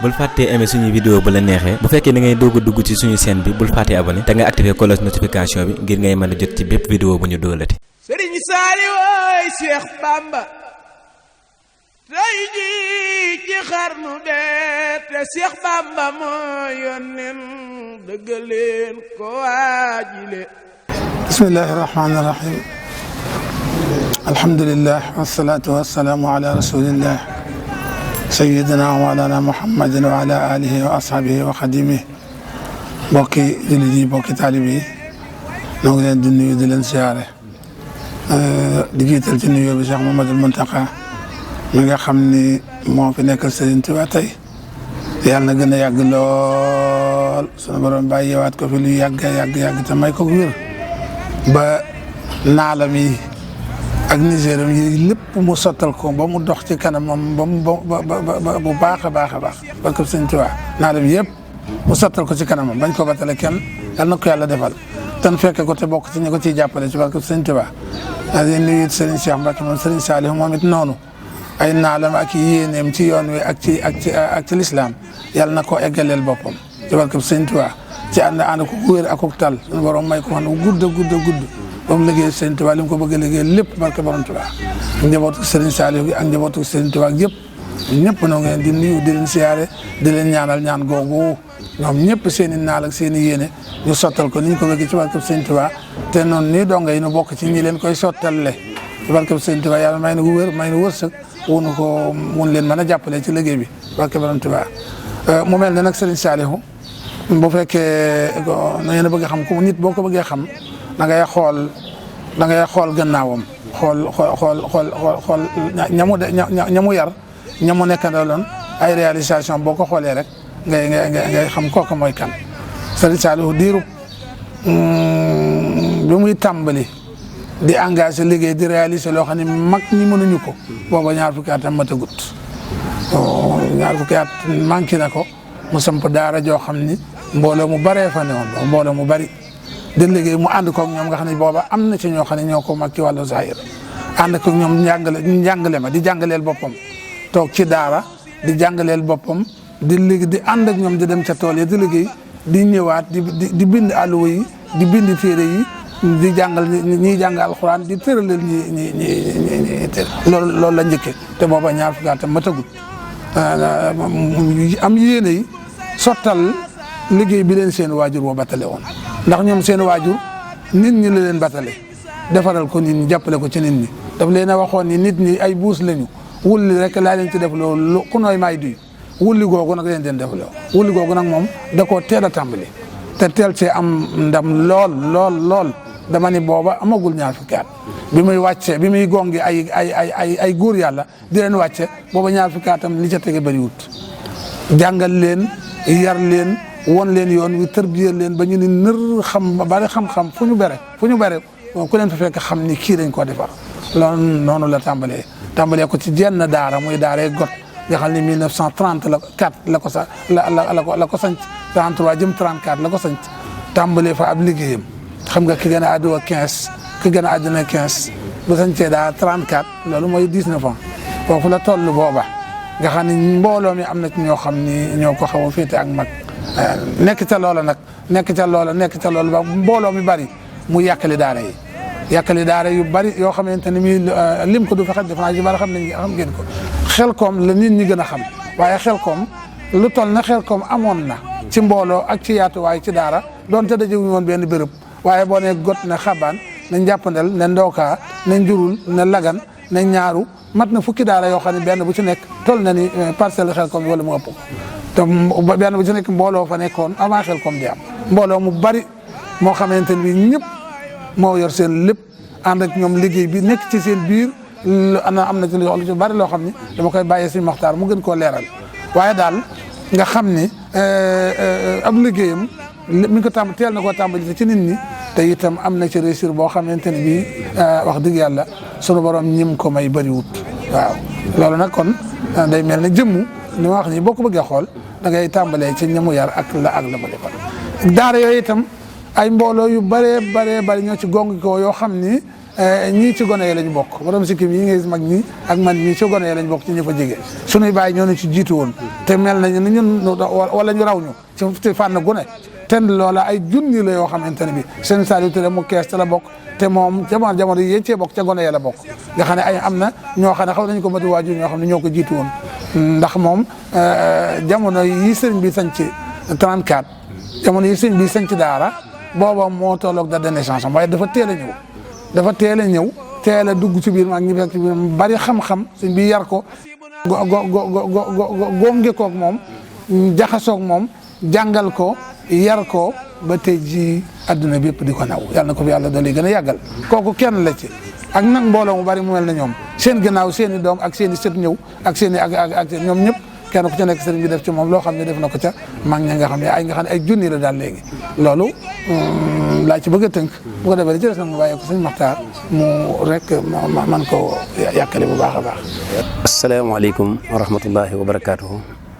bul fàttee aimer suñu vidéo bu la neexee bu fekkee da ngay doog a dugg ci suñu chaîne bi bul fàttee abonné te nga activer cloche notification bi ngir ngay mën a jot ci bépp vidéo bu ñu doolati. Sëriñ Saaliw wooy Cheikh Bamba tey jii ci xarnu bee te Cheikh Bamba moo yónneen dëggaleen ko waajile. bismillahi rahmaani rahim alhamdulillah wasalaatu wasalaamu ala rasulillah sayyidina wa mawlana muhammadin wa ala alihi wa ashabihi wa xadimihi mbokki jullit yi mbokki taalib yi ñoo ngi leen di nuyu di leen siyaare di jiital ci nuyoo bi Cheikh Mouhamadoul Mountakha mi nga xam ni moo fi nekkal Serigne Touba tey yàlla na gën a yàgg lool sunu borom bàyyiwaat ko fi lu yàgg te may ko wér ba naalam yi ak Nigéram yi lépp mu sottal ko ba mu dox ci kanamam ba mu bu baax a baax parce que Serigne Touba naalam yëpp mu sottal ko ci kanamam bañ ko batale kenn yàlla na ko yàlla defal tan fekke ko te bokk ci ñi ko ciy jàppale ci barke Serigne Touba di nuyu Serigne Cheikh Mbacke moom Serigne Saliou moom it noonu ay naalam ak yéeneem ci yoon wi ak ci lislaam yàlla na ko eggaleel boppam ci barke Serigne Touba ci ànd ko wér ak tal suñu borom may ko xam ne gudd ba mu liggéey Serigne Touba li mu ko bëgg a liggéey lépp barke borom Touba njabootu Serigne Saliou gi ak njabootu Serigne Touba yëpp ñëpp noo ngeen di nuyu di leen siyaare di leen ñaanal ñaan googu ñoom ñëpp seen i naal ak seen i yéene ñu sottal ko ni ñu ko bëgg ci barke Serigne Touba te noonu nii donga yi nu bokk ci ñi leen koy sottalle ci barke Serigne Touba yàlla may na wér may na wërsëg wunu ko mun leen mën a jàppale ci liggéey bi barke borom Touba mu mel ne nag Serigne Saliou bu fekkee na ngeen a bëgg a xam ku nit boo ko bëggee xam da ngay xool gannaawam xool ñamu yar ñamu nekkandaloon ay réalisation boo ko xoolee rek ngay xam kooku mooy kan. Serigne Saliou diirub bi muy tàmbali di engagé liggéey di réaliser loo xam ne mag ñi mënuñu ko booba ñaar fukki at am matagut ñaar fukki at manqué na ko mu samp daara joo xam ni mbooloo mu baree fa ne woon mbooloo mu bari di liggéey mu ànd koog ñoom nga xam ne booba am na ci ñoo xam ne ñoo ko mag ci wàllu zahir ànd koog ñoom njàngale ma di jàngaleel boppam toog ci daara di jàngaleel boppam di liggéey di ànd ak ñoom di dem ca tool yi di liggéey di ñëwaat di bind alluwa yi di bind téere yi di jàngal ñiy jàng alxuraan di tëraleel ñi loolu la njëkkee te booba ñaar fukki at matagul am yéene yi sottal liggéey bi leen seen waajur boo batale woon ndax ñoom seen waajur nit ñi la leen batale defaral ko nit ñi jàppale ko ci nit ñi daf leen a waxoon ni nit ñi ay buus lañu wulli rek laa leen ci def loolu ku nooy maay duy wulli googu nag leen den def loolu wulli googu nag moom da koo teel a tàmbali te teel see am ndam lool dama ni booba amagul ñaar fukki at bi muy wàcce bi muy gongi ay góor yàlla di leen wàcce booba ñaar fukki atam li ca tege bëriwut jàngal leen yar leen won leen yoon wi tërbiyal leen ba ñu ni nër xam bari xam-xam fu ñu bere ku leen fa fekk xam ni kii dañ koo defar loolu noonu la tàmbalee ko ci jenn daara muy daaree got nga xam ne 1934 la ko sanc 33 jëm 34 la ko sanc tàmbalee fa ab liggéeyam xam nga ki gën a àdduna 15 ki gën a àdduna 15 bu sañcee daa 34 loolu mooy 19 ans foofu la toll booba nga xam ne mbooloo mi am na ci ñoo xam ni ñoo ko xaw a féete ak mag nekk ca loola ba mbooloo mi bari mu yàkkali daara yu bari yoo xamante ne mi lim ko du fa xaj def naa ci bari xam ngeen ko Xelkom la nit ñi gën a xam waaye Xelkom lu toll na Xelkom amoon na ci mbooloo ak ci yaatuwaay ci daara doonte dajewuñu woon benn béréb waaye boo ne got ne xabaan ne njàppandel ne ndookaa ne njurul ne lagan ne ñaaru mat na fukki daara yoo xam ne benn bu ci nekk toll na ni parcelle Xelkom wala mu ëpp ko te benn bu ci nekk mbooloo fa nekkoon avant Xelkom di am mbooloo mu bari moo xamante ni ñëpp moo yor seen lépp ànd ak ñoom liggéey bi nekk ci seen biir am na ci lu ci bari loo xam ni dama koy bàyyee suñu Maxtaar mu gën koo leeral waaye daal nga xam ni ab liggéeyam mi ngi ko teel na koo tàmbali ci nit ñi te itam am na ci réussir boo xamante ne bii wax dëgg yàlla sunu borom ñim ko may bëriwut waaw loolu nag kon day mel ne jëmmu ni ma wax nii boo ko bëggee xool da ngay tàmbalee ci ñamu yar ak la ma defal daara yooyu itam ay mbooloo yu bëree ñoo ci gong ko yoo xam ni ñii ci gone yi lañ bokk borom sikkim yi nga gis mag ñi ak man ñii ci gone yi lañ bokk ci ñi fa jege sunuy bàyyi ñoo ñu ci jiitu woon te mel nañu ni ñun wala ñu raw ñu ci fànn gu ne ten loola ay junni la yoo xamante ne bi seen Saliou Touré mu kees te la bokk te moom jamono yi yéen cee bokk ca gone ya la bokk nga xam ne ay am na ñoo xam ne xaw nañu ko mati waajur ñoo xam ne ñoo ko jiitu woon ndax moom jamono yi sëriñ bi sañ ci 34 jamono yi sëriñ bi sañ ci daara booba moo tolloog date de naissance waaye dafa teel a dugg ci biir mag ñi ci biir bari xam-xam sëriñ bi yar ko gonge koog moom jaxasoog moom jàngal ko yar ko ba tey ji adduna bi yëpp di ko naw yàlla na ko fi yàlla doole gën a yàggal kooku kenn la ci ak nag mbooloo mu bari mu mel na ñoom seen gannaaw seen i doom ak seen i sët ñëw ak seen i ak ñoom ñëpp kenn ku ci nekk sëriñ bi def ci moom loo xam ne def na ko ca mag ña nga xam ne ay junni la daal léegi loolu laa ci bëgg a tënk bu ko defee li ci des nag mu bàyyee ko sëñ Maxtaar mu rek man ko yàkkale bu baax a baax. asalaamaaleykum wa rahmatullahi wa barakaatuhu.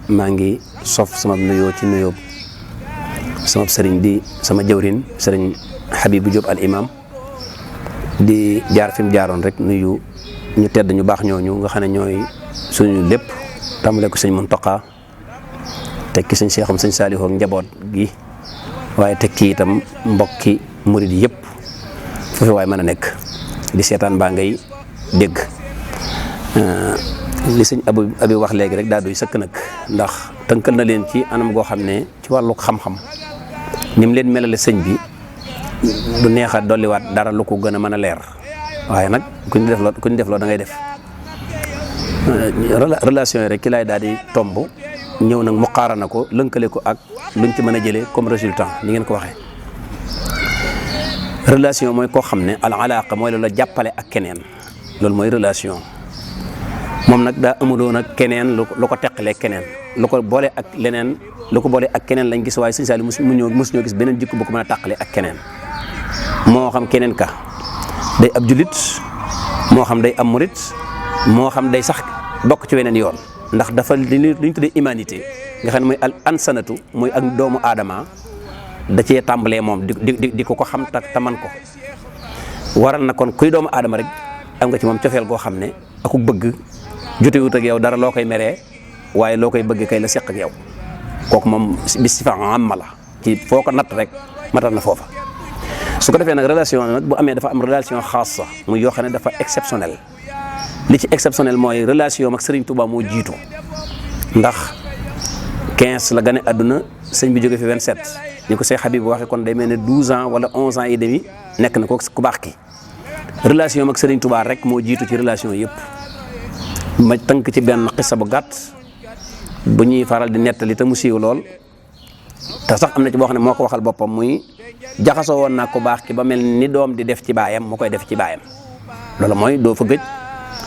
maa ngi sof sama nuyoo ci nuyoo sama sëriñ di sama jawrin sëriñ Habibou Diop al imam di jaar fi mu jaaroon rek nuyu ñu tedd ñu baax ñooñu nga xam ne ñooy suñu lépp tàmbale ko sëñ Muntaqa tekki sëñ Seexum sëñ Saalihu ak njaboot gi waaye tekki itam mbokki murid yëpp foofu waaye mën a nekk di seetaan baa ngay dégg li sëñ abi wax léegi rek daa doy sëkk nag ndax tënkal na leen ci anam goo xam ne ci wàllu xam-xam ni mu leen melale sëñ bi du neex a dolliwaat dara lu ko gën a mën a leer waaye nag ku ñu def loo da ngay def relation yi rek ki laay daal di tomb ñëw nag muqaarana ko lënkale ko ak luñ ci mën a jëlee comme résultat ni ngeen ko waxee. relation mooy koo xam ne al alaaqa mooy loolu la jàppale ak keneen loolu mooy relation moom nag daa amuloon ak keneen lu ko teqalee keneen lu ko boole ak leneen lu ko boole ak keneen lañ gis waaye sëñ Saliou mos ñoo gis beneen jikko bu ko mën a tàqale ak keneen moo xam keneen ka day ab julit moo xam day am murit moo xam day sax bokk ci weneen yoon ndax dafa li ñu tuddee humanité nga xam ne mooy al ansanatu mooy ak doomu aadama da cee tàmbalee moom di ko xam ta man ko waral na kon kuy doomu aadama rek am nga ci moom cofeel goo xam ne aku bëgg jotewut ak yow dara loo koy meree waaye loo koy bëgg kay la seq ak yow kooku moom bi sifa amma la ci foo ko natt rek matal na foofa su ko defee nag relation nag bu amee dafa am relation xaasa muy yoo xam ne dafa exceptionnel li ci exceptionnel mooy relation ak Serigne Touba moo jiitu ndax 15 la gane àdduna sëñ bi jóge fi 27 ni ko Cheikh Habib waxee kon day mel ne 12 ans wala 11 ans et demi nekk na ko ku baax ki relation ak Serigne Touba rek moo jiitu ci relation yëpp ma tënk ci benn xissa bu gàtt bu ñuy faral di nettali te mu siiw lool te sax am na ci boo xam ne moo ko waxal boppam muy jaxasoo woon naa ko baax ki ba mel ni doom di def ci baayam mu koy def ci baayam loolu mooy doo fa gëj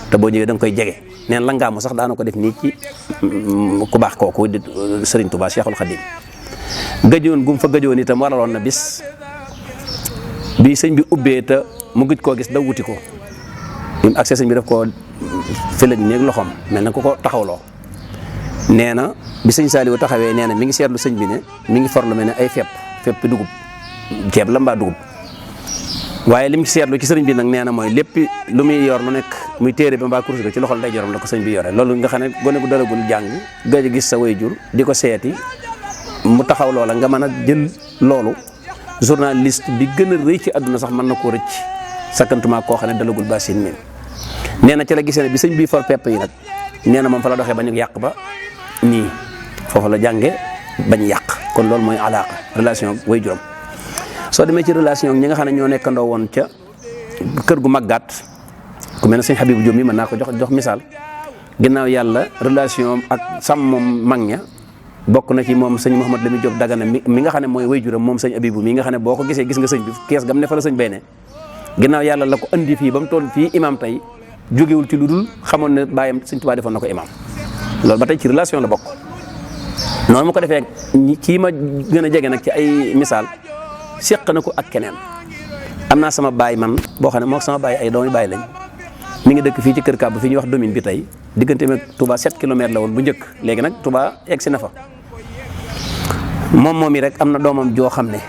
te boo ñëwee da nga koy jege neen la ngaamu sax daana ko def nii ci ku baax kooku di Serigne Touba Cheikhul Khadim gëjoon gum fa gëjoon itam waraloon na bis bi sëñ bi ubbee te mu gëj koo gis da wuti ko bi mu accès sëñ bi daf koo fële néeg loxoom mel na ku ko taxawloo nee na bi sëñ Saliou taxawee nee na mi ngi seetlu sëñ bi ne mi ngi for lu mel ne ay fepp dugub ceeb la mbaa dugub waaye li mu seetlu ci sëriñ bi nag nee na mooy lépp lu muy yor lu nekk muy téere ba mbaa kurus ga ci loxol nday jorom la ko sëñ bi yore loolu nga xam ne gone gu dalagul jàng gëj a gis sa way jur di ko seeti mu taxaw loola nga mën a jël loolu journaliste bi gën a rëy ci àdduna sax mën na koo rëcc sakkantuma koo xam ne dalagul basin mi nee na ci la gisee ne bi sëñ bi for pepp yi nag nee na moom fa la doxee bañ yàq ba nii foofu la jànge bañ yàq kon loolu mooy alaaka relation way juróom soo demee ci relation ñi nga xam ne ñoo nekkandoo woon ca kër gu màggaat ku mel ne sëñ Habibou Diop mi mën naa ko jox misaal ginnaaw yàlla relation ak sàmm moom mag ña bokk na ci moom sëñ Mouhamad Lamine Diop Dagana mi nga xam ne mooy way juróom moom sëñ Habibou mi nga xam ne boo ko gisee gis nga sëñ bi kees gam ne fa la sëñ bay ne ginnaaw yàlla la ko andi fii ba mu toll fii imam tey jógewul ci lu dul xamoon ne bàyyam sëñ Tuubaa defoon na ko imam loolu ba tey ci relation la bokk noonu mu ko defee kii ma gën a jege nag ci ay misaal seq na ko ak keneen am naa sama baay man boo xam ne moo sama baay ay doomi baay lañ mi ngi dëkk fii ci kër Kàbb fi ñuy wax domine bi tey diggante ak Touba 7 kilomètres la woon bu njëkk léegi nag Touba egg si na fa moom yi rek am na doomam joo xam ne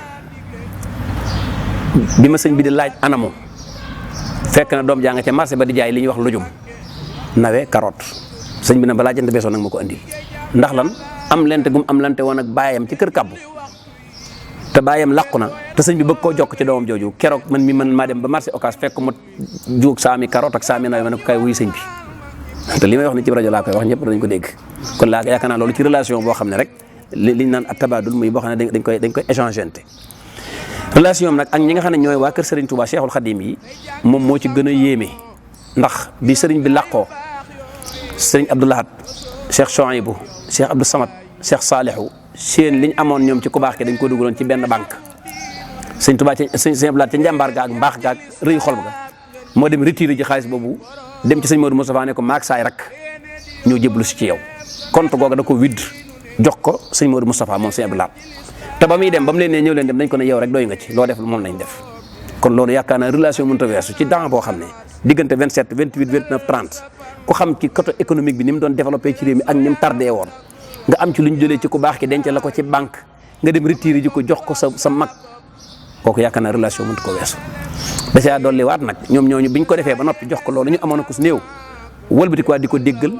bi ma sëñ bi di laaj anamu fekk na doom jaa nga ca marché ba di jaay li ñuy wax lujum nawe carotte sëñ bi ne balaa jënd beesoo nag ma ko andi ndax lan am lente gum am lante woon ak baayam ci kër kabbu te baayam làqu na te sëñ bi bëgg koo jokk ci doomam jooju keroog man maa dem ba marché Ocass fekk mu juug saami carotte ak saami nawe ma ne ko kay wuy sëñ bi te li may wax ni ci rajo laa koy wax ñëpp dañ ko dégg kon laa yaakaar naa loolu ci relation boo xam ne rek liñ naan ak tabadul muy boo xam ne dañ koy échangeante relation am nag ak ñi nga xam ne ñooy waa kër Serigne Touba Cheikhul Khadim yi moom moo ci gën a yéeme ndax bi Serigne bi làqoo Serigne Abdou Lahad Cheikh Chouaïbou Cheikh Abdou Samad Cheikh Salihou seen liñ amoon ñoom ci ku baax ki dañ ko dugaloon ci benn banque Serigne Touba ci Serigne Abdou Lahad ci njàmbaar ga ak mbaax ga ak rëy xol ga moo dem retiré ji xaalis boobu dem ci sëñ Modou Moustapha ne ko maag saay rak ñoo jébbalu si ci yow compte googa da ko widd jox ko sëñ Modou Moustapha moom sëñ Abdou Lahad te ba muy dem ba mu leen ne ñëw leen dem dañ ko ne yow rek doy nga ci loo def moom lañ def kon loolu yaakaar naa relation mënut a weesu ci temps boo xam ne diggante 27 28 29 30 ku xam ci côté économique bi ni mu doon développé ci réew mi ak ni mu tardé woon nga am ci lu ñu jëlee ci ku baax ki denc la ko ci banque nga dem retiré ji ko jox ko sa mag kooku yaakaar naa relation mënut ko weesu da caa dolli waat nag ñoom ñooñu biñ ko defee ba noppi jox ko loolu ñu amoon ko su néew wëlbati ko di ko déggal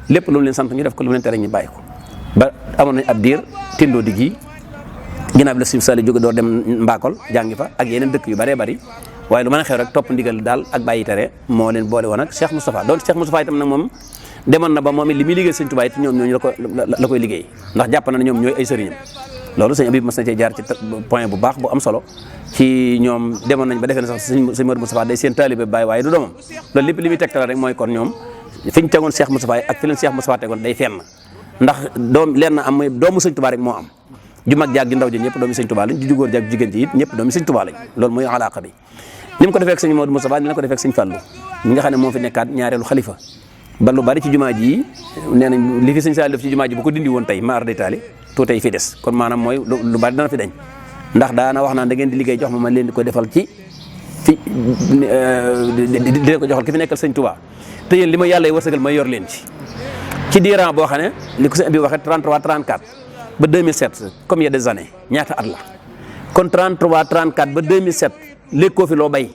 lépp lu mu leen sant ñu def ko lu mu leen tere ñu bàyyi ko ba amoon nañ ab diir tindoo di gi ginnaaw bi la Sëñ Saliou jóge door dem Mbakol jàngi fa ak yeneen dëkk yu bëree bëri waaye lu mën a xew rek topp ndigal daal ak bàyyi tere moo leen boole woon ak Cheikh Moustapha doon Cheikh Moustapha itam nag moom demoon na ba moom it li muy liggéey Sëñ Tuubaa it ñoom ñooñu la koy liggéey ndax jàpp na ne ñoom ñooy ay sëriñam loolu sëñ Abib mas na cee jaar ci point bu baax bu am solo ci ñoom demoon nañ ba defee ne sax sëñ Modou Moustapha day seen taalibe bàyyi waaye du doomam loolu lépp li muy tegtal rek mooy kon ñoom fi ñu tegoon Cheikh Moustapha ak fi leen Cheikh Moustapha tegoon day fenn ndax doom leen na am mooy doomu Sëñ Tuubaa rek moo am ju mag jaag ju ndaw ji ñëpp doomi Sëñ Tuubaa lañ ju góor jaag jigéen ji it ñëpp doomi Sëñ Tuubaa lañ loolu mooy alaaka bi ni mu ko defee ak sëñ Modou Moustapha ni la ko defee ak sëñ Fallou ñi nga xam ne moo fi nekkaat ñaareelu xalifa ba lu bari ci jumaa ji nee nañ li fi sëñ Saliou def ci jumaa ji bu ko dindi woon tey maar day taali tuutay fi des kon maanaam mooy lu bari dana fi dañ ndax daana wax naan da ngeen di liggéey jox ma leen di ko defal ci fi di ko joxal ki fi nekkal Sëñ Tuubaa te yéen li ma yàlla wërsëgal may yor leen ci diiran boo xam ne li ko sëñ bi waxee 33 34 ba 2007 combien des années ñaata at la kon 33 34 ba 2007 léegi fi loo bay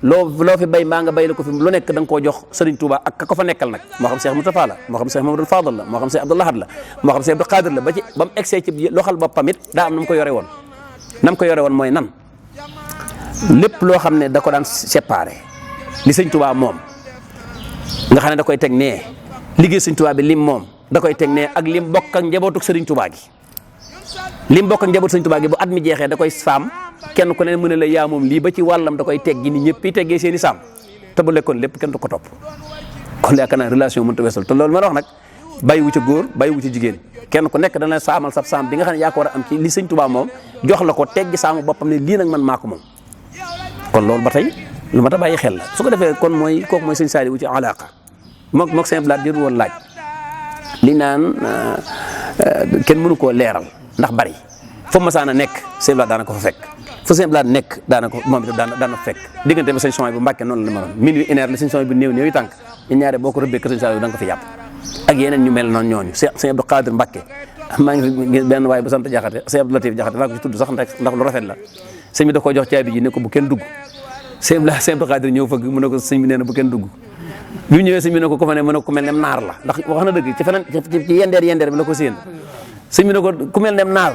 loo fi bay mbaa nga bay la ko fi lu nekk da nga koo jox Serigne Touba ak ka ko fa nekkal nag moo xam Cheikh Moustapha la moo xam Cheikh Mamadou Fadal la moo xam Cheikh Abdou Lahad la moo xam Cheikh Abdou Khadir la ba mu egsee ci loxal boppam it daa am na mu ko yore woon nam ko yore woon mooy nan lépp loo xam ne da ko daan séparé li Sëñ Touba moom nga xam ne da koy teg nee liggéey Sëñ Touba bi lim moom da koy teg nee ak lim bokk ak njabootu Serigne Touba gi lim bokk ak njabootu Sëñ Touba gi bu at mi jeexee da koy saam kenn ku ne mu ne la yaa moom lii ba ci wàllam da koy teggi ni ñëpp yi teggee seen i saam te bu lekkoon lépp kenn du ko topp kon yaakaar naa relation mënut a weesul te loolu ma wax nag bàyyiwu ca góor bàyyiwu ca jigéen kenn ku nekk dana saamal sab saam bi nga xam ne yaa ko war a am ci li Sëñ Touba moom jox la ko teggi saamu boppam ne lii nag man maa ko moom kon loolu ba tey lu mat a bàyyi xel la su ko defee kon mooy kooku mooy Sëñ Saliou ci alaaka mook Sëñ Blaat jër woon laaj li naan kenn mënu koo leeral ndax bari fo masaana nekk Sëñ Blaat daana ko fa fekk fu Sëñ Blaat nekk daana ko moom itam daana fa fekk diggante ba Sëñ Souhaïbou bu Mbàkke noonu la ma doon minuit une heure la Sëñ Souhaïbou bu néew yi tànk ñu ñaare boo ko rëbbee kër Sëñ Saliou da nga ko fi yàpp ak yeneen ñu mel noonu ñooñu Sëñ Abdou Khadir Mbàkke maa ngi benn waay bu sant Jaxate Sëñ Abdou Latif Jaxate maa ko ci tudd sax ndax lu rafet la sëñ bi da koo jox caabi ji ne ko bu kenn dugg Sëñ Abdou Khadir ñëw fëgg mu ne ko sëñ bi nee na bu kenn dugg bi ñëwee sëñ bi ne ko ku fa ne mu ne ko ku mel ne naar la ndax wax na dëgg ci feneen ci yendeer bi la ko séen sëñ bi ne ko ku mel ne naar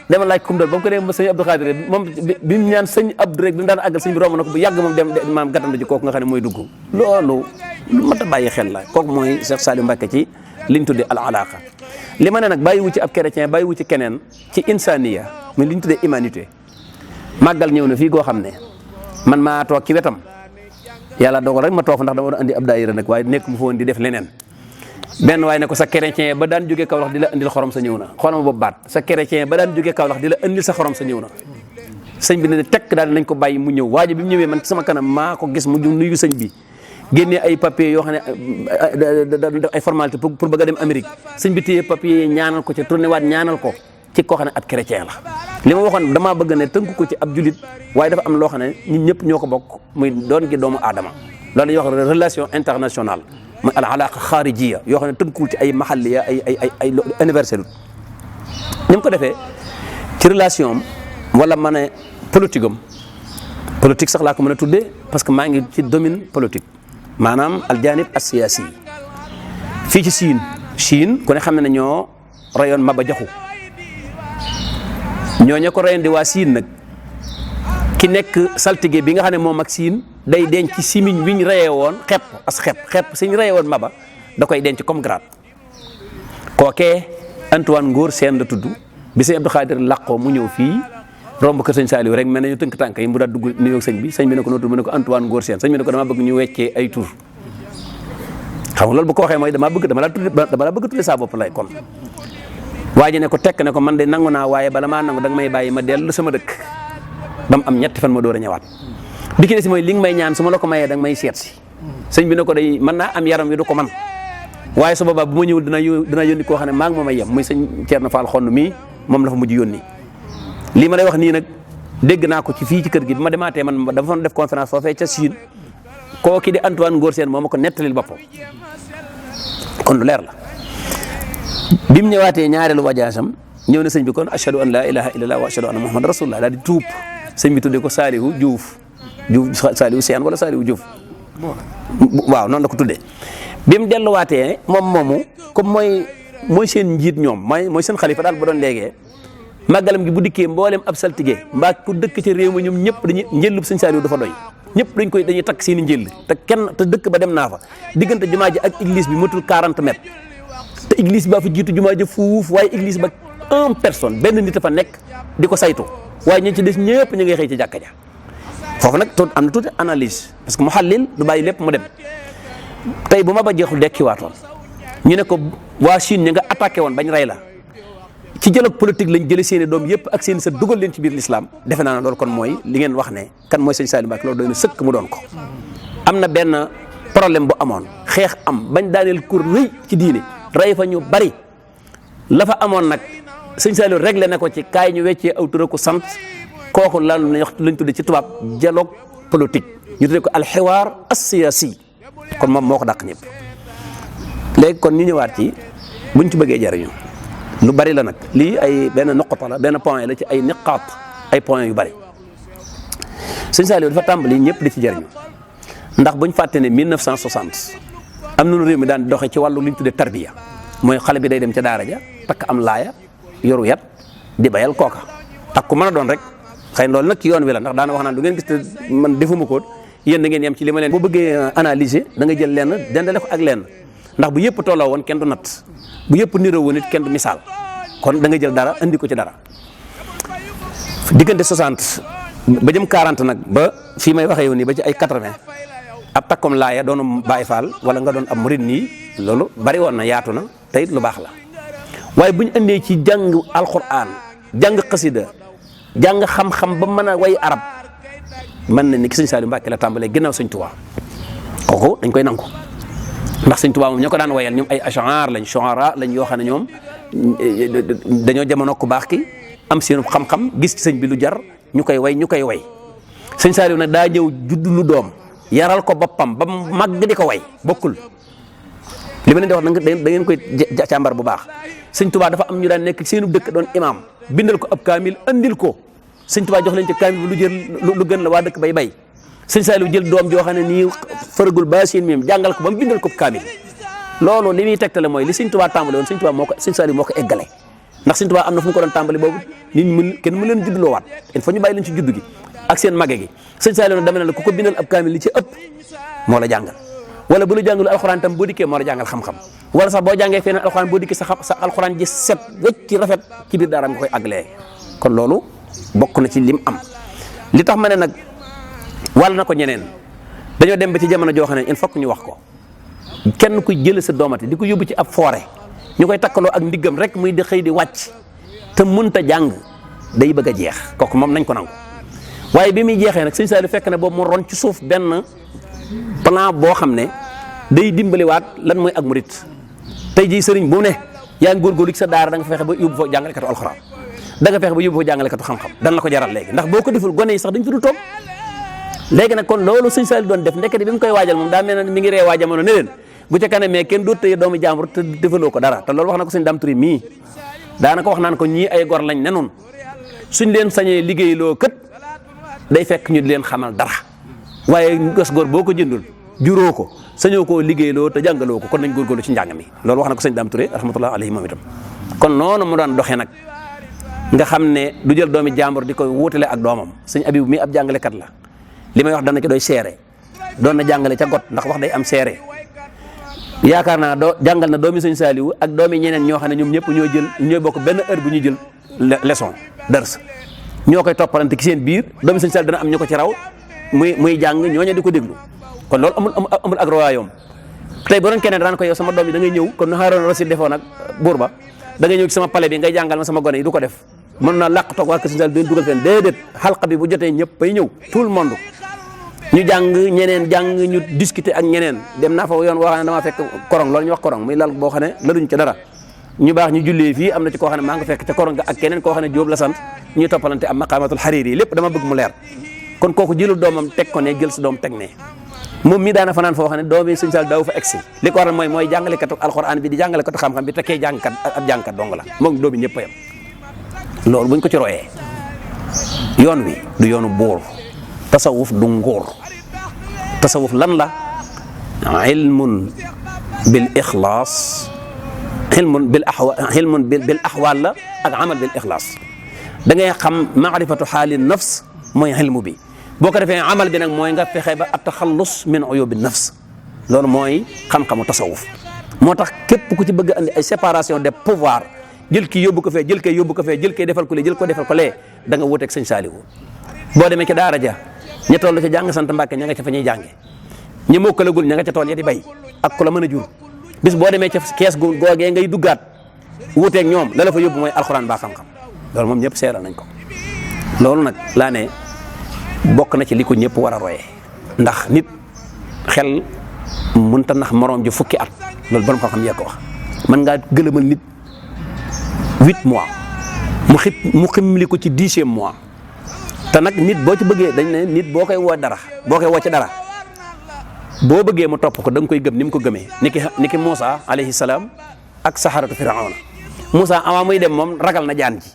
dama laaj kum doon ba mu ko dee sëñ Abdou Khadir moom bi mu ñaan sëñ Abdou rek bi mu daan àggal sëñ bi romb na ko bu yàgg moom dem maam gàttandu ji kooku nga xam ne mooy dugg loolu lu mat a bàyyi xel la kooku mooy Cheikh Saliou Mbacké ci liñ tuddee al alaqa li ma ne nag bàyyiwu ci ab chrétien bàyyiwu ci keneen ci insaniya muy liñ tuddee humanité màggal ñëw na fii goo xam ne man maa toog ci wetam yàlla dogal rek ma toog ndax dama war a andi ab daayira nag waaye nekk mu fa woon di def leneen benn waaye ne ko sa chrétien ba daan jógee Kaolack di la andil xorom sa ñëw na xoolal ma boobu baat sa chrétien ba daan jógee Kaolack di la andil sa xorom sa ñëw na sëñ bi ne tekk daal nañ ko bàyyi mu ñëw waaye bi mu ñëwee man ci sama kanam maa ko gis mu nuyu sëñ bi génnee ay papiers yoo xam ne def ay formalité pour bëgg a dem Amérique sëñ bi téye papiers yi ñaanal ko ca tourné waat ñaanal ko ci koo xam ne ab chrétien la li ma waxoon damaa bëgg ne tënk ko ci ab julit waaye dafa am loo xam ne ñun ñëpp ñoo ko bokk muy doon gi doomu aadama loolu la ñuy wax relation internationale muy al alaqa xaarijiya yoo xam ne tënkul ci ay maxalliya ay universel ni mu ko defee ci relation am wala ma ne politique am politique sax laa ko mën a tuddee parce que maa ngi ci domaine politique maanaam aljanib as-siyaasi fii ci Chine ku ne xam ne ñoo rayoon Maba Jaxu ñooñu ko rayoon di waa Chine nag ki nekk saltige bi nga xam ne moom ak Chine day denc ci simiñ wi ñu rayee woon xepp suñ rayee woon Maba da koy denc comme grade kookee Antoine Ngor Sène la tudd bi sëñ Abdou Khadir làqoo mu ñëw fii romb kër sëñ Saliou rek mel na ñu tënk tànk yi mu daal dugg nuyoo sëñ bi ne ko noo tudd mu ne ko Antoine Ngor Sène sëñ bi ne ko dama bëgg ñu weccee ay tur xam nga loolu bu ko waxee mooy dama la bëgg tudde saa bopp lay kon waa ji ne ko tekk ne ko man de nangu naa waaye bala maa nangu danga may bàyyi ma dellu sama dëkk ba mu am ñetti fan ma door a ñëwaat bi ki ne si mooy li nga may ñaan su ma la ko mayee danga may seet si sëñ bi ne ko day mën naa am yaram wi du ko man waaye su boobaa bu ma ñëwul dina yónni koo xam ne maa ngi moom ay yem muy sëñ Thierno Fall xonn mii moom la fa mujj yónni lii ma lay wax nii nag dégg naa ko ci fii ci kër gi bi ma demaatee man dafa def conférence foofee ca Chine koo ki di Antoine Ngor Sène moo ma ko nettalil boppam kon lu leer la bi mu ñëwaatee ñaareelu wajaasam ñëw na sëñ bi kon ashhadu an la ilaha illallah wa ashhadu anna muhammad rasulullah daal di tuub sëñ bi tuddee ko Salihu Diouf Salihu Sène wala Salihu Diouf waaw noonu la ko tuddee bi mu delluwaatee moom moomu comme mooy seen njiit ñoom mooy seen xalifa daal ba doon léegee màggalam gi bu dikkee mboolem ab saltige mbaa ku dëkk ci réew mi ñoom ñëpp dañuy njëllub sëñ Saliou dafa doy ñëpp dañuy takk seen i njëll te dëkk ba dem naa fa diggante jumaa ji ak église bi matul 40 mètres te église baa fa jiitu jumaa ji fuuf waaye église ba 1 personne benn nit a fa nekk di ko saytu waaye ñi ci des ñëpp ñu ngay xëy ci jàkka ja foofu nag am na tuuti analyse parce que mu xallil du bàyyi lépp mu dem tey bu ma ba jeexul dekkiwaatoon ñu ne ko waa Chine ñi nga attaqué woon bañ rey la ci dialogue politique lañ jëlee seen i doom yëpp ak seen i sa dugal leen ci biir l'islam defe naa ne loolu kon mooy li ngeen wax ne kan mooy sëñ Saliou Mbacké loolu doy na sëkk mu doon ko am na benn problème bu amoon xeex am bañ daaneel kur rëy ci diine rey fa ñu bari la fa amoon nag sëñ Saliou réglé na ko ci kaay ñu weccee aw tur ko sant kooku lañ tudde ci tubaab dialogue politique ñu tuddee ko alxiwaar as-siyaasi kon moom moo ko dàq ñëpp léegi kon ñu ñëwaat ci buñ ci bëggee jariñu lu bari la nag lii ay benn noqata la benn point la ci ay niqaat ay point yu bari sëñ Saliou dafa tàmbali ñëpp di ci jariñu ndax buñ fàtte ne 1960 am nañu réew mi daan doxee ci wàllu li ñu tuddee tarbiya mooy xale bi day dem ca daara ja takk am laaya yoru yat di bayal kooka ak ku mën a doon rek xëy na loolu nag ci yoon wi la ndax daana wax naan du ngeen gis te man defuma ko yéen da ngeen yem ci li ma leen boo bëggee analyser da nga jël lenn dendale ko ak lenn ndax bu yëpp tolloo woon kenn du natt bu yëpp niroo woon it kenn du misaal kon da nga jël dara andi ko ci dara diggante 60 ba jëm 40 nag ba fii may waxee yow nii ba ci ay 80 ab takkom laaya doonu Baay Faal wala nga doon ab murid nii loolu bari woon na yaatu na te it lu baax la waaye bu ñu andee ci jàng alquran jàng xasida jàng xam-xam ba mën a way arab mën na ni ki sëñ Saliou Mbacké la tàmbalee ginnaaw sëñ Tuubaa kooku dañ koy nangu ndax sëñ Tuubaa moom ñoo ko daan wayal ñoom ay ash'ar lañ shu'ara lañ yoo xam ne ñoom dañoo jamono ku baax ki am seen xam-xam gis ci sëñ bi lu jar ñu koy way sëñ Saliou nag daa ñëw judd lu doom yaral ko boppam ba màgg di ko way bokkul li ma leen di wax da ngeen koy càmbar bu baax sëñ Tuubaa dafa am ñu daan nekk seenu dëkk doon imam bindal ko ab kaamil andil ko sëñ Tuubaa jox leen ci kaamil bi lu gën la waa dëkk bay sëñ Saliou jël doom joo xam ne nii fëragul ba seen miim jàngal ko ba mu bindal ko kaamil loolu li muy tegtale mooy li sëñ Tuubaa tàmbale woon sëñ Saliou moo ko eggale ndax sëñ Tuubaa am na fu mu ko doon tàmbali boobu kenn mu leen juddloo waat il faut ñu bàyyi leen ci juddu gi ak seen mage gi sëñ Saliou nag dama ne la ku ko bindal ab kaamil li ci ëpp moo la jàngal wala bu la jàngul alxuraan tam boo dikkee moo la jàngal xam-xam wala sax boo jàngee feneen alxuraan boo dikkee sa alxuraan ji set wecc ci rafet ci biir daara nga koy aglee kon loolu bokk na ci lim am li tax ma ne nag wàll na ko ñeneen dañoo dem ba ci jamono joo xam ne il faut que ñu wax ko kenn ku jël sa doomati di ko yóbbu ci ab forêt ñu koy takkaloo ak ndiggam rek muy di xëy di wàcc te mënta jàng day bëgg a jeex kooku moom nañ ko nangu waaye bi muy jeexee nag sëñ Saliou fekk ne boobu mu ron ci suuf benn plan boo xam ne day dimbaliwaat lan mooy ak murit tey jii sëriñ bu ne yaa ngi góorgóorlu ci sa daara da nga fexe ba yóbbu foo jàngalekatu alxuraan da nga fexe ba yóbbu foo jàngalekatu xam-xam dan la ko jaral léegi ndax boo ko deful gone yi sax dañ fi du toog léegi nag kon loolu sëñ Saliou doon def ndekete bi mu koy waajal moom daa mel ne mi ngi ree waa jamono ne leen bu ca kanam mais kenn dootu tëye doomu jàmbur te defaloo ko dara te loolu wax na ko sëñ Dame Touré mii daanaka wax naan ko ñii ay gor lañ ne noonu suñ leen sañee liggéeyloo kët day fekk ñu di leen xamal dara waaye gos góor boo ko jëndul juróo ko sañoo koo liggéeyloo te jàngaloo ko kon nañ góorgóorlu ci njàng mi loolu wax na ko sëñ Dame Touré rahmatullah alayhi moom itam kon noonu mu daan doxee nag nga xam ne du jël doomi jàmbur di koy wuutale ak doomam sëñ Abibu mi ab jàngalekat la li may wax dana ci doy seere doon na jàngale ca got ndax wax day am seere yaakaar naa jàngal na doomi sëñ Saliou ak doomi ñeneen ñoo xam ne ñoom ñëpp ñooy bokk benn heure bu ñuy jël leçon dars ñoo koy toppalante ci seen biir doomi sëñ Saliou dana am ñu ko ci raw muy jàng ñooñu di ko déglu kon loolu amul ak royaayom tey bu doon keneen daan ko yow sama doom yi da ngay ñëw kon na Harouna Rachid defoon ak buur ba da ngay ñëw ci sama palais bi ngay jàngal ma sama gone yi du ko def mën na làq toog waa kër sëñ Saliou du dugal fenn déedéet xalqa bi bu jotee ñëpp bay ñëw tout le monde ñu jàng ñeneen jàng ñu discuter ak ñeneen dem naa fa yoon woo xam ne damaa fekk korong loolu ñu wax korong muy lal boo xam ne laluñ ca dara ñu baax ñu jullee fii am na ci koo xam ne maa nga fekk ca korong ga ak keneen koo xam ne Jóob la sant ñuy toppalante am maqaamatul Hariri yi lépp dama bëgg mu leer kon kooku jëlul doomam teg ko ne jël sa doom teg ne moom mii daana fanaan foo xam ne doomi sëñ Saliou daaw fa egsi li ko waral mooy jàngalekatu alxuraan bi di jàngalekatu xam-xam bi te kee jàngkat ab jàngkat dong la moom doomi ñëpp a yam loolu buñ ko ci royee yoon wi du yoonu buur tasawuf du nguur tasawuf lan la ilmun bil ixlaas ilmun bil axwaal la ak amal bil ixlaas da ngay xam maarifatu xaali nafs mooy ilmu bi boo ko defee amal bi nag mooy nga fexe ba ataxallus min uyubi nafs loolu mooy xam-xamu tasawuf moo tax képp ku ci bëgg andi ay séparation des pouvoirs jël kii yóbbu ko fee jël kay yóbbu ko fee jël kay defal ko lee jël ko defal ko lee da nga wuteeg sëñ Saliou boo demee ca daara ja ña toll ca jàng sant Mbàkke ña nga ca fa ñuy jànge ñi mokkalagul ña nga ca tool ya di bay ak ku la mën a jur bis boo demee ca kees gu googee ngay duggaat wuteeg ñoom la la fa yóbbu mooy alxuraan baa xam-xam loolu moom ñëpp seeral nañ ko loolu nag laa ne bokk na ci li ko ñëpp war a royee ndax nit xel mënta nax moroom ji fukki at loolu borom xam-xam yee ko wax mën ngaa gëlëmal nit 8 mois mu ximli ko ci 10e mois te nag nit boo ci bëggee dañ ne nit boo koy woo ci dara boo bëggee mu topp ko da nga koy gëm ni mu ko gëmee niki Moussa alayhi salaam ak saharatu Firawna Moussa avant muy dem moom ragal na jaan ji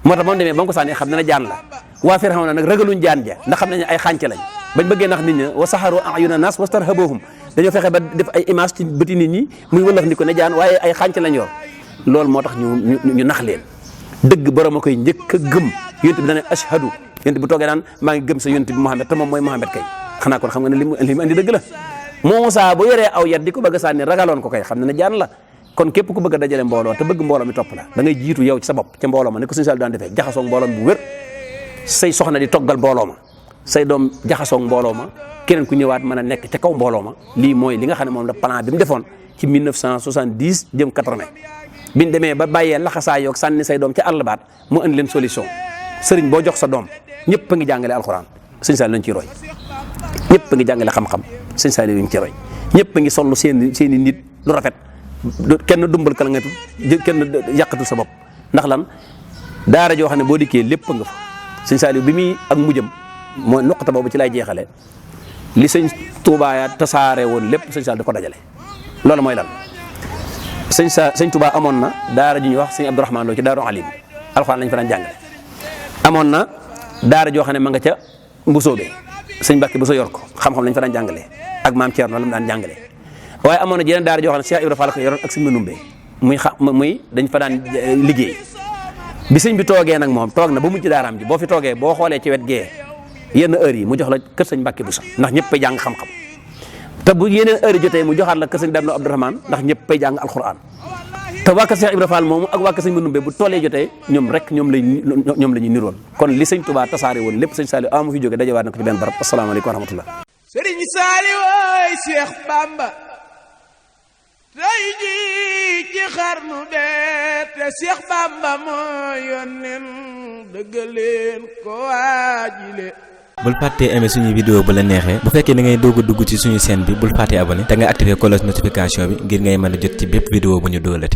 moo tax moom demee ba mu ko sànnee xam na jaan la waa Firawna nag ragaluñ jaan ja ndax xam nañ ay xànce lañ bañ bëggee nax nit ñi wa saharu ayuna nas wastarhabuhum dañoo fexe ba def ay image ci bëti nit ñi muy wëlaf ni ko ne jaan waaye ay xànce lañ yor loolu moo tax ñu nax leen dëgg borom a koy njëkk a gëm yonent bi dane ashhadu yonent bu toogee naan maa ngi gëm sa yonent bi Muhammad te moom mooy Muhammad kay xanaa kon xam nga ne li mu andi dëgg la Moussa bu yoree aw yat di ko bëgg a sànni ragaloon ko kay xam ne jaan la kon képp ku bëgg a dajale mbooloo te bëgg mbooloo mi topp la da ngay jiitu yow ci sa bopp ca mbooloo ma ne ko sëñ Saliou daan defee jaxasoog mbooloo bu wér say soxna di toggal mbooloo ma say doom jaxasoog mbooloo ma keneen ku ñëwaat mën a nekk ca kaw mbooloo ma lii mooy li nga xam ne moom la plan bi mu defoon ci 1970 jëm 80 biñ demee ba bàyyee laxasaa yoog sànni say doom ca àll baat mu andi leen solution sëriñ boo jox sa doom ñëpp a ngi jàngale alxuraan sëñ Saliou lañ ciy roy ñëpp a ngi jàngale xam-xam sëñ Saliou lañ ciy roy ñëpp a ngi sollu seen i nit lu rafet kenn dumbal kala nga kenn yàqatul sa bopp ndax lan daara joo xam ne boo dikkee lépp nga fa sëñ Saliou bi muy ak mujjam mooy nuqata boobu ci lay jeexale li sëñ Touba ya tasaare woon lépp sëñ Saliou da ko dajale loolu mooy lan sëñ Touba amoon na daara ju ñuy wax sëñ Abdourahmane Lo ci Daaru Alim alxuraan lañ fa daan jàngale amoon na daara joo xam ne ma nga ca Mbusoobe sëñ Mbàkke bu sa yor ko xam-xam lañ fa daan jàngale ak maam Thierno la mu daan jàngale waaye amoon na jeneen daara joo xam ne Cheikh Ibra Fall ko yoroon ak sëñ Manumbe muy dañ fa daan liggéey bi sëñ bi toogee nag moom toog na ba mujj daaraam ji boo fi toogee boo xoolee ci wet gee yenn heure yi mu jox la kër sëñ Mbàkke bu sa ndax ñëpp ay jàng xam-xam te bu yeneen heure yi jotee mu joxaat la kër sëñ Dame Abdourahmane ndax ñëpp ay jàng alxuraan te waa kër Cheikh Ibra Fall moomu ak waa kër sëñ Manumbe bu toolee jotee ñoom rek ñoom la ñuy niroon kon li sëñ Touba tasaare woon lépp sëñ Saliou amu fi jógee dajawaat na ko ci benn barab asalaamaaleykum wa rahmatullah sëriñ Saliou ooy Cheikh Bamba tey jii ci xarnu bee te Cheikh Bamba moo yónneen dëggaleen ko waajile bul fàttee aimé suñu vidéo bu la neexee bu fekkee da ngay doog a dugg ci suñu chaîne bi bul fàttee abonné te nga activé cloche notification bi ngir ngay mën a jot ci bépp vidéo bu ñu dóolati